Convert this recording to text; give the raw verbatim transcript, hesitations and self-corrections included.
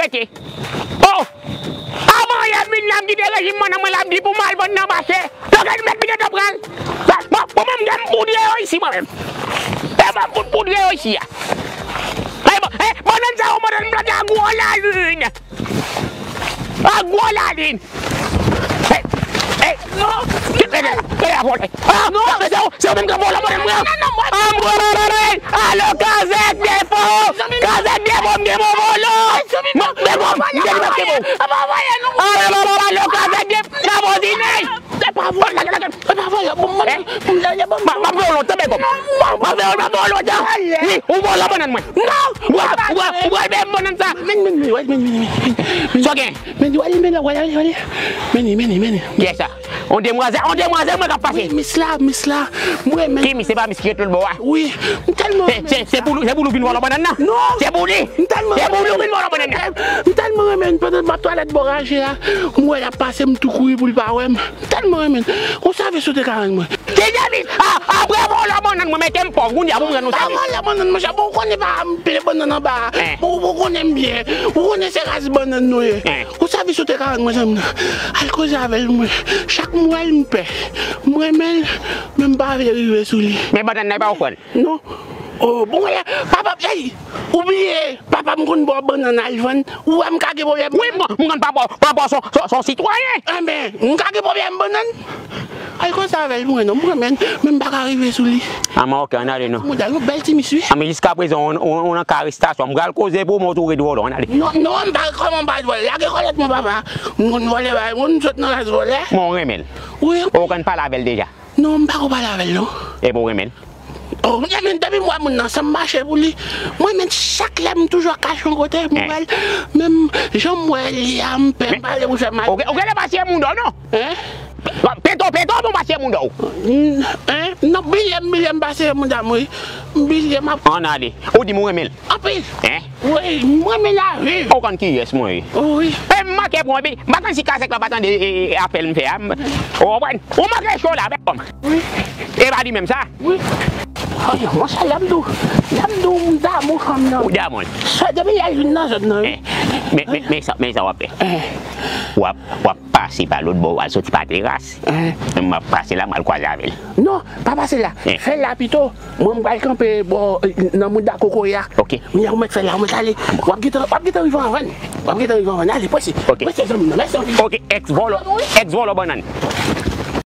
Oh! Avan yè m vin la, m kite rejim mwen nan mwen la, m di pou m al vann nan mache. Donk, nou mèt vin antre pran. Bon, bon, mwen, m gen m poudre yo isi, mwen menm. E, mwen, m fout poudre yo isi a. E, bon, e, bannann sa yo, bannann m plante a gwo lalin. A gwo lalin. E, e, non. Kite, kite, kite a vòlè. Ah, non, se ou, se ou menm k ap vòlò bannann mwen. Non, non, non, mwen. Ah, m vòlò bannann. Alo, kazèk defo. Kazèk defo, m gen bon vòlò. M, m, m, m gen bon. Alo, alo, alo, kazèk defo, la vòzine. Se pa vòlò. Se pa vòlò. Bon, mwen, m, m, m, m, m, m ap fè w lontan, bègòm. M ap fè w, m ap fè w lontan. Wi, ou vòlò bannann mwen. Non. Ou pral, ou pral, ou pral bègòm bannann sa. Men, men, men, men, men, men, men. Sa w gen? Men, wale, men, wale, wale, wale. Men, men, men, men. Kiyès sa? On demwazèl, on demwazèl mwen k ap pase. Wi, mis la, mis la. Mwen menm. Ki mis? Se pa mis ki ret lòt bò a? Wi. M tèlman renmen mis la. Se, se, se pou li, se pou li vin vòlò bannann nan? Non. Se pou li. M tèlman renmen. Se pou li vin vòlò bannann nan? M tèlman renmen l, pandan m ap twalèt bò raje a, m wè l ap pase, m tou kouri pou l pa wè m. M tèlman renmen l. Ou save si w te ka rann mwen. Ki dèmis? A, apre vòlò bannann mwen, mete m pòv. Kounye a pou m rann ou sèvis. Pa vòlò bannann, monchè. Bon, ou konnen pa m pile bannann anba a. Bon, ou konnen m byen. Ou konnen se ras bannann nou ye. Ou save si w te ka rann mwen zanmi nan. Al koze avè l, mwen. Chak m wè l, m pè. M renmen l, men m pa vle rive sou li. Men bannann nan, e pa ou fè l? Non. Oh, bon, wè, papa, ey, ou bliye, papa m konn ba w bannann al vann. Ou wè m ka gen pwoblèm? Wi, m, m konn papa, papa w se, se, se yon sitwayen. Enben, m ka gen pwoblèm bannann? Al koze avè l, mwen, non, m renmen l, men m pa ka rive sou li. A, mwen, oke, ann ale, non. Mouda, yon bèl ti mis, wi. A, men jiskaprezan, ou, ou, ou nan ka arestasyon. M pral koze pou w, men ou tou ret vòlò, ann ale. Non, non, m pa, kòman m pa vòlè? Lage kòlèt mwen, papa. M konn vòlè, pa, m konn sot nan ras vòlè. Men w renmen l? Wi. Ou konn pale avè l deja? Non, m pa ko pale avè l, non. Epi w renmen l? Oh, m renmen l depi m wè moun nan, san m mache pou li. Mwen menm chak lè m toujou ap kache yon kote, m wè l. Menm jan m wè li a, m pè m pale pou fè mal. Ou gen, ou genlè pa siye mouda w, non? Hein? Peto, peto, bon, pa siye mouda w. Hein? Non, bliye m, bliye m pa siye mouda m, wi. M bliye m ap. Ann ale. Ou di m ou renmen l? Anpil. Hein? Wi, m renmen lavi. Ou konn kiyès mwen ye? Wi. E m manke pran, epi m pa konn si kazèk la pa tande, e, e, apèl m fè a. M, ou konprann? Ou manke cho la, bègòm. Wi. E pa li menm sa? Wi. Ay, monchè, lè m di w, lè m di w, m damou fanm nan. Ou damou l? Sè, depi lè l vin nan zòn nan, wi. Eh, men, men, men sa, men sa w ap fè. Eh. W ap, w ap pase pa lòt bò, w al soti pa teras. Eh. M ap pase la, m al kwaze avè l. Non, pa pase la. Eh. Fè l la pito. Mwen, m pral kanpe bò, eh, nan mouda kokoye a. Ok. Kounye a, ou mèt fè l la, ou mèt ale. W ap gentan, w ap gentan rive anvan n. W ap gentan rive anvan n. Ale, prese. Ok. Prese, zanmi m nan. Mèsi anpil. Ok, ex vòlò, ex vòlò bannann.